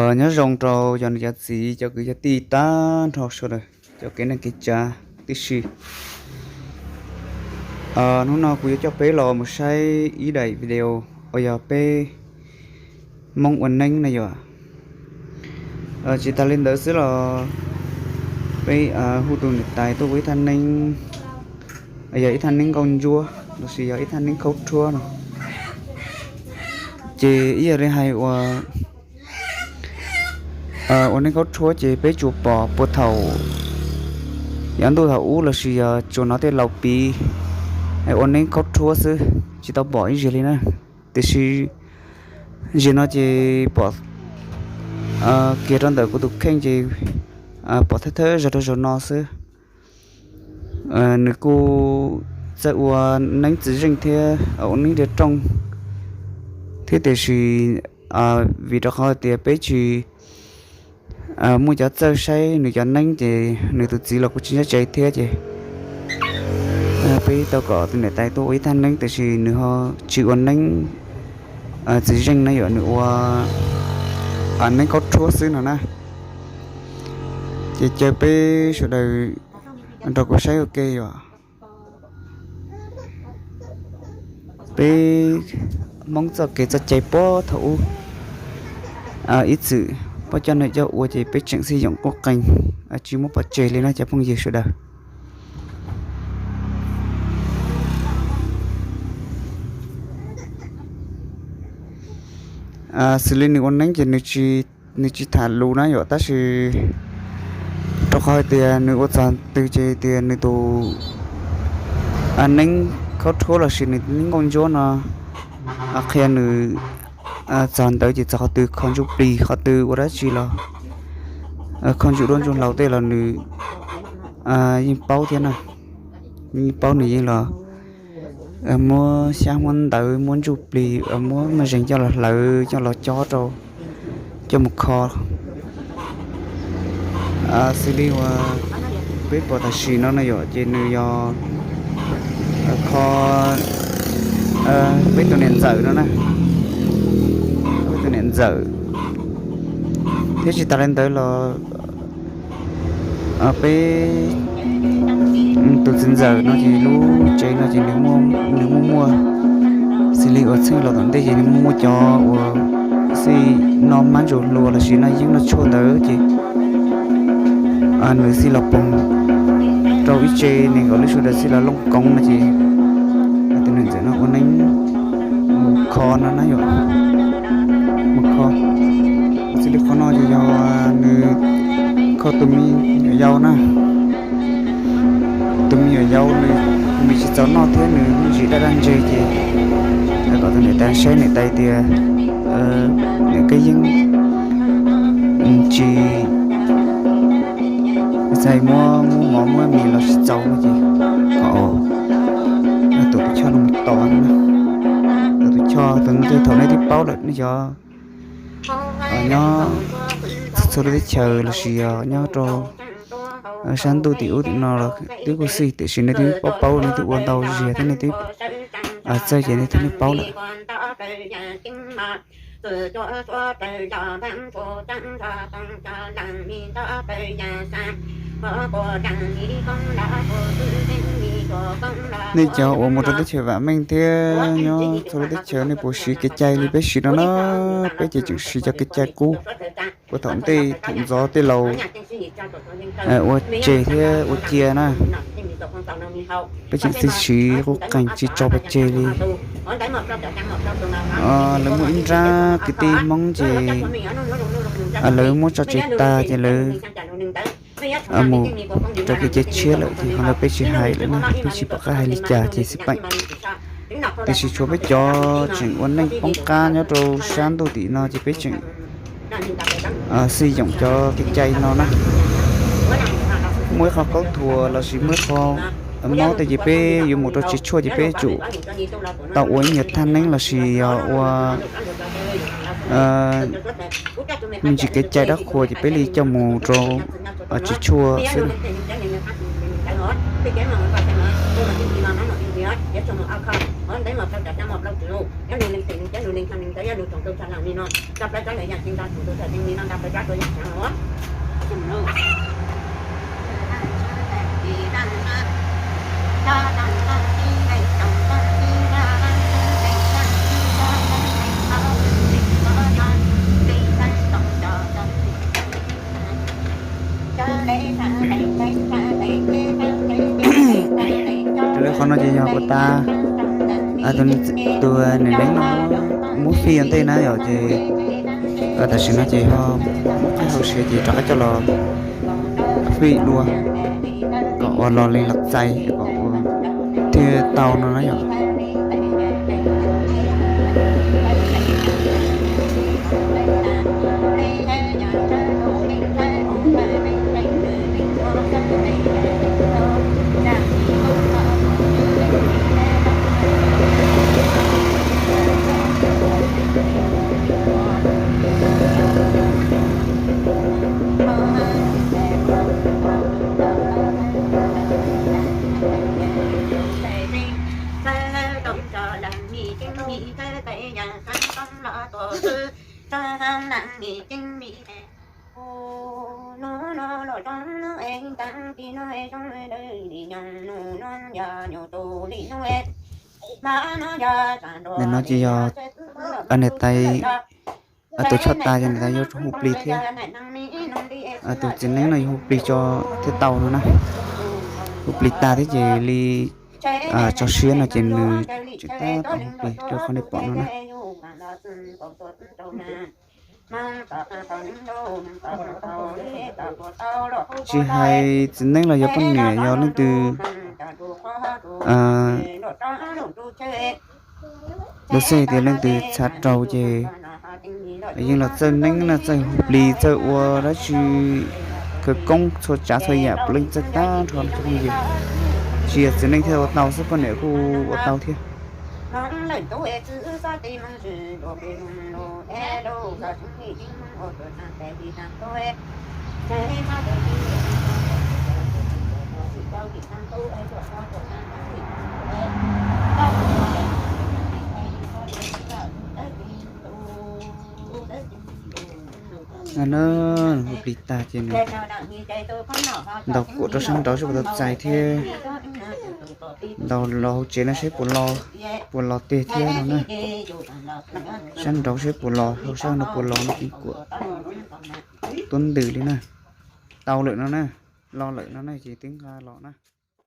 Nyob zoo rau cov niam cov txiv, cov kwv cov tij tag nrho sawv daws, cov kev neej kev tsav tib si. Hnub no kuv yuav coj peb los mus saib ib daim video uas yog peb Hmoob ua neeb na yom. Tsis tas li ntawd xwb los peb hu tus niam tais tuaj ua ib thaj neeb, yog ib thaj neeb nkauj ntsuab lossis yog ib thaj neeb khaub rhuab no. Ces ib yam li hais ua ua neeb khaub rhuab ces peb tsuas pom puag thaum yav ntuj thaum ub lossis yog tsuas hnov tej laus piv ua neeb khaub rhuab xwb, tsis tau pom ib zaug li na. Tiam sis zaum no ces pom kiag rau ntawm kuv tus kheej ces pom thawj thawj zaug rau zaum no xwb. Nws kuj txawj ua neeb txiv zeej thiab ua neeb ntiag rooj thiab, tiam sis vim rau qhov hais tias peb tsis muaj cov txawj saib nws cov neeb ces nws tus txiv los kuj tsis nyob tsev thiab ces peb tau kom tus niam tais tuaj ua ib thaj neeb tiam sis nws ho tsis ua neeb txiv zeej na yom, nws ua neeb khaub rhuab xwb no na. Ces caw peb sawv daws nrog kuv saib ua ke yom. Peb Hmoob txoj kev txoj cai puag thaum ub ib txwm peb coj noj coj ua ces peb tseem xij yoom quj qees, tsis muab pov tseg li na cov phooj ywg sawv daws. Xws li nws ua neeb ces nws tsis tham lus na yom, tab sis rau qhov hais tias nws ua txog twg ces tias nws tus neeb khaub rhuab lossis nws neeb nkauj ntsuab no qhia nws txog ntawd ces txog qhov twg kho ntsuj plig, qhov twg ua dab tsi los kho ntsuj duab ntsuj hlauv tej los nws yeej paub thiab na. Yeej paub, nws yeej los muab xyab muab ntawv muab ntsuj plig muab maj zees coj los hlawv coj los cob rau coj mus kho. Xws li uas peb pom tam sim no na yom, ces nws yog kho peb tus niam ntxawm no na, peb tus niam ntxawm. Thiab tsis tas li ntawd los peb tus txiv ntxawm no ces lub tsev no ces nws muaj muaj, xws li uas txheej los tom ntej ces nws muaj muaj cov uas xij noj mab ntsaum hluas lossis noj yeeb noj tshuaj ntawd ces nws xij los poog rau ib tse, nws nkaus lub sawv daws xij los looj koov no ces tus niam ntxawm no ua neeb mus kho no na yom, mus kho. Xws li qhov no ces yog nws kho tus me nyuam yau na. Tus me nyuam yau nws, nws tsis txaus noj thiab nws me ntsis daj daj ntseg ces kom tus niam tais saib niam tais tias niam Kab Yeeb tsis txais muab muab mov muab mis los tsis txaus no ces kom tus tus choj no mus tos no. Tus tus choj tus no ces thaum nej twb paub lawm, nej cov nyob txhua lub teb chaws lossis nyob rau sab ntuj tim ub tim no los twb kuj xij, tiam sis nej twb paub paub, nej twb ua ntau ziag thiab nej twb txawj ces nej thiaj li paub lawm. Nej cov uas mus rau teb chaws vam meej thiab nyob txhua lub teb chaws nej puas siv kev cai li peb siv no na? Peb ces tseem siv cov kev cai qub puag thaum ntej thaum ntxov tej laus ua tseg thiab ua cia na. Peb tseem xij siv qub qees tsis tso pov tseg li. Lawv muaj ib nrab kwv tij Hmoob ces lawv muab tso tseg tag ces lawv mus rau kev cai tshiab lawm ces qhov ntawd peb tsis hais lawm na, peb tsis pom qab hais li cas ces xij peem. Tiam sis tshuav peb cov tseem ua neej poob qab nyob rau sab ntuj tim no ces peb tseem xij yoom cov kev cai no na. Muaj ib qho kaub thuas lossis muaj ib qho mob tej ces peb yuav mus rau tsev tshuaj ces peb tsum tau ua ib nyuag thaj neeb lossis yog ua me ntsis kev cai dab qhuas ces peb li coj mus rau tsev tshuaj xwb. Raws li qhov no ces yog ua tas, tus niam neeb no muab fij ua ntej na yom, ces tam sim no ces ho muab qab hauv siav ces rov qab coj los fij dua kom ua los li los txais kom ua thiaj tau no na yom. Ntawm no ces yog niam tais, tus choj tas ces niam tais yuav hu plig thiab. Tus txiv neeb no yuav hu plig tso thiaj tau no na. Hu plig tas thiab ces li tso siab no ces nws tseem tab tom hu plig rau qhov nej pom no na. Tsis hais txiv neeb los yog poj niam yog leej twg, lub xej tias leej twg txhav rau ces yeej los txawj neeb no, txawj hu plig, txawj ua dab tsi khawv koob txhua tsav txhua yam puav leej txawj tag nrho no cov phooj ywg. Tsis yog txiv neeb thiaj ua tau xwb, poj niam kuj ua tau thiab. Hu plig tag ces nws ntaus kuam rau sab nraud seb puas tau txais thiab. Ntaus los hauv tsev no seb puas los, puas los tiag thiab no na. Sab nraud seb puas los, hauv sab no puas los no, kuam tuab ntws li na. Tau lawm no na, los lawm no na ces twb nqa los na.